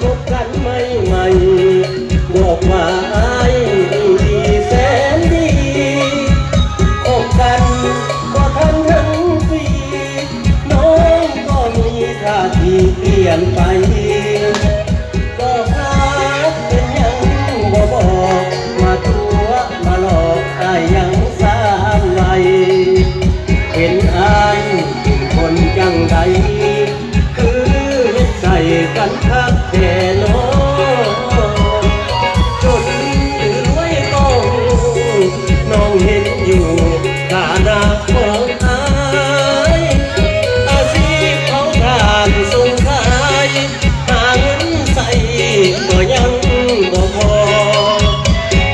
ພົບກັນໃໝ່ໆ ບອກວ່າອ້າຍນີ້ດີແສນດີ ຄົບກັນບໍ່ທັນເຖິງປີ ນ້ອງກໍມີທ່າທີປ່ຽນໄປ ບໍ່ຮັກເປັນຫຍັງບໍ່ບອກ ມາຕົວະມາຫຼອກອ້າຍຍັງຊານໄວ ເຫັນອ້າຍເປັນຄົນຈັ່ງໃດ ຄືເຮັດໃສ່ກັນຄັກແທ້ນ້ອ ຈົນຫຼືລວຍກໍຮູ້ ນ້ອງເຫັນຢູ່ຖານະຂອງອ້າຍ ອາຊີບເຜົາຖ່ານສົ່ງຂາຍ ຫາເງິນໃຊ້ກໍຍັງບໍ່ພໍ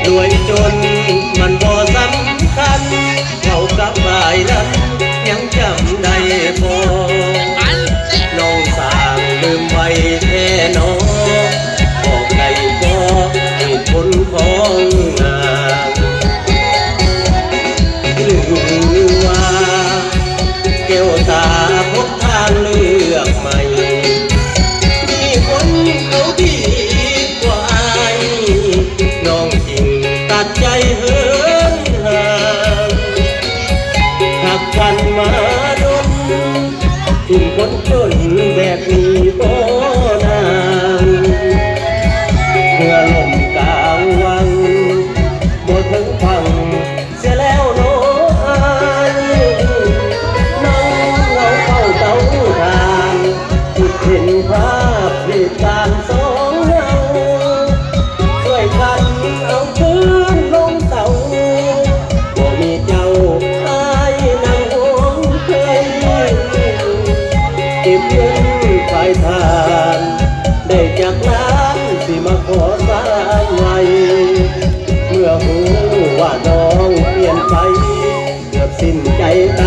ລວຍຈົນມັນບໍ່ສຳຄັນ ເວົ້າກັບອ້າຍນັ້ນຍັງຈຳໄດ້ບໍ່? ນ້ອງຊ່າງລືມໄວແທ້ໜໍ ບອກໄດ້ບໍ່ເຫດຜົນຂອງນາງ? ຫຼືວ່າແກ້ວຕາພົບທາງເລືອກໃໝ່ ມີຄົນເຂົາດີກວ່າອ້າຍ ນ້ອງຈຶ່ງຕັດໃຈເຫີນຫ່າງ ຮັກກັນມາດົນ ຖິ້ມຄົນຈົນແບບນີ້ບໍ່ນາງ ເມື່ອລົມກາງວັງ ບໍ່ເຖິງຝັ່ງເສຍແລ້ວເນາະອ້າຍ ນັ່ງເງົາເຝົ້າເຕົ້າທາງ ຄິດເຫັນພາບເຫດການສອງເຮົາ ຊ່ວຍກັນເອົາຄືນລົງເຕົາ ບໍ່ມີເຈົ້າອ້າຍນັ່ງຫ່ວງໃຈ ເກັບເງິນປາຍທານ ໄດ້ຈັກລ້ານຊິມາຂໍສານໄວ້ ເມື່ອຮູ້ວ່ານ້ອງປ່ຽນໄປ ເກືອບສິ້ນໃຈຕ